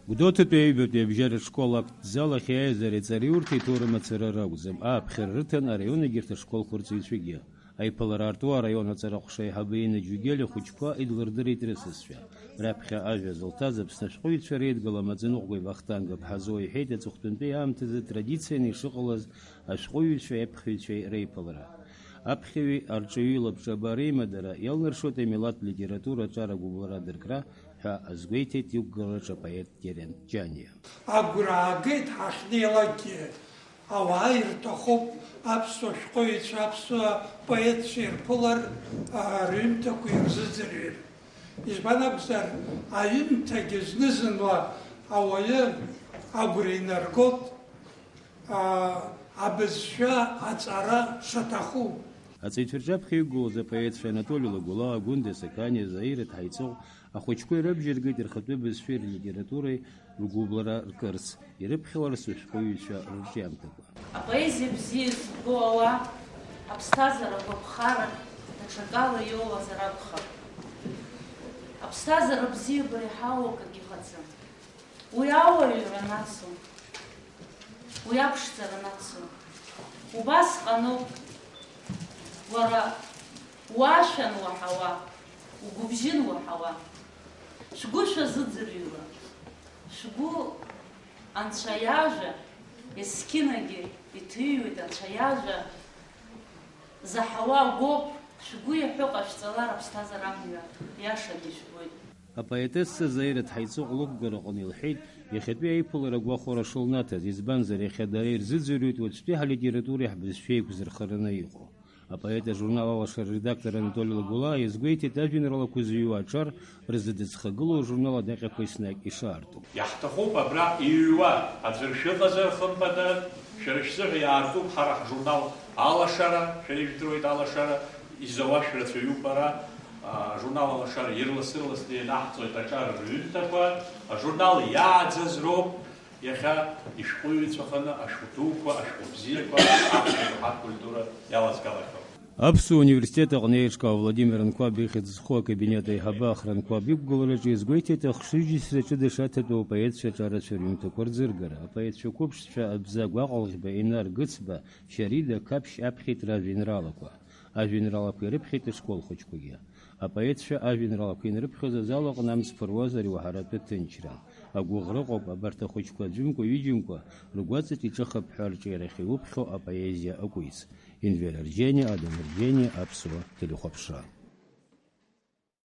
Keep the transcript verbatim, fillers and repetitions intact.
Гәдоуҭатәи аҩбатәи абжьаратә школ актә зал ахь иааиз ари аҵараиурҭа иҭоурым ацара ракәӡам, ааԥхьара рыҭан араион егьырҭ ашколқәа рҵаҩцәагьы. Аиԥылара аарту араион аҵарахәша аиҳабы Инна Џьугели ахәыҷқәа идлырдырит рысасцәа. Раԥхьа ажәа зылҭаз Аԥсны ашәҟәыҩҩцәа реидгыла амаӡаныҟәгаҩ Вахтанг Аԥҳазоу иҳәеит, аҵыхәтәантәи аамҭазы традицианы ишыҟалаз ашәҟәыҩҩцәеи аԥхьаҩцәеи реиԥылара. Аԥхьаҩи арҿиаҩи лабҿаба реимадара иалнаршоит амилаҭ литература аҿар агәыблра адыркра ҳәа азгәеиҭеит иқәгылараҿы апоет Терент Џьаниа. Агәра аагеит ҳахьнеилакгьы, ауаа ирҭахуп аԥсуа шәҟәыҩҩцәа, аԥсуа поетцәа ирԥылар, а, рҩымҭақәа ирзыӡырҩыр. Избан акәзар, аҩымҭагьы зны-зынла ауаҩы агәра инаргоит, а, абызшәа аҵара шаҭаху. Аҵаҩцәа рҿаԥхьа иқәгылаз апоетцәа Анатоли Лагәлаа, Гәында Сақаниа, Заира Ҭҳаиҵыҟә ахәыҷқәа ирыбжьаргеит рхатәы бызшәеи рлитературеи ргәыблра ркырц, ирыԥхьаларц ашәҟәыҩҩцәа рырҿиамҭақәа. Апоезиа бзиа збо ауаа аԥсҭазаара гәаԥхарак даҽакала иоуазар акәхап. Аԥсҭазаара бзиабара иҳауа акгьы ыҟаӡам. Уи ауаҩра нацу, уи аԥшӡара нацу. Убасҟаноуп уара уашәан уаҳауа, угәыбжьын уаҳауа. Шәгәы шәазыӡырҩла, шәгәы Анцәа иажәа, есқьынагьы иҭыҩуеит Анцәа иажәа, заҳауа агәоуп, шәгәы иаҳәо ҟашәҵалар аԥсҭазаара амҩа иашагьы ижәбоит. Апоетесса Заира Ҭҳаиҵыҟә лықәгара аҟны илҳәеит, иахьатәи аиԥылара агәахәара шылнаҭаз, избанзар, иахьа дара ирзыӡырҩуеит уаҵәтәи ҳалитературеи ҳбызшәеи еиқәзырхараны иҟоу. Апоет ажурнал Алашара аредактор Анатоли Лагәлаа иазгәеиҭеит, ажәеинраалақәа зыҩуа аҿар рзы дыӡхагылоу ажурнал адаҟьақәа еснагь ишаарту. Иаҳҭахуп абра иҩуа аӡәыр шәыҟазар, хымԥада, шәара шәзыҳәа иаартуп ҳара ҳжурнал Алашара, шәара ижәдыруеит Алашара, изауа шәрацәаҩуп ара, ажурнал Алашара ирлас-ырласны ианаҳҵоит аҿар рҩымҭақәа, ажурнал иааӡаз роуп, иахьа ишәҟәыҩҩцәаханы ашәҟәы дуқәа, ашәҟәы бзиақәа аԥхьаҩ ҳакультура иалазгалахьоу. Аԥсуа университет аҟны еиҿкаау Владимир Анқәаб ихьӡ зху акабинет аиҳабы Ахра Анқәаб иқәгылараҿы иазгәеиҭеит, ахшыҩзышьҭра ҷыда шаҭатәу апоетцәа аҿарацәа рҩымҭақәа рӡыргара. Апоетцәа қәыԥшцәа Абзагә Аҟалӷьба, Инар Гыцба, Шьарида Қаԥшь аԥхьеит ражәеинраалақәа. Ажәеинраалақәа ирыԥхьеит ашкол хәыҷқәагьы. Апоетцәа ажәеинраалақәа инрыԥхьоз азал аҟны амҵ ԥыруазар иуаҳаратәы ҭынчран. Агәыӷра ыҟоуп, абарҭ ахәыҷқәа аӡәымкәа-ҩыџьамкәа ргәаҵаҿ иҿыхап ҳәа рҿиарахь иуԥхьо апоезиа акәиц. Инвер Арџьениа, Адам Арџьениа, Аԥсуа телехәаԥшра.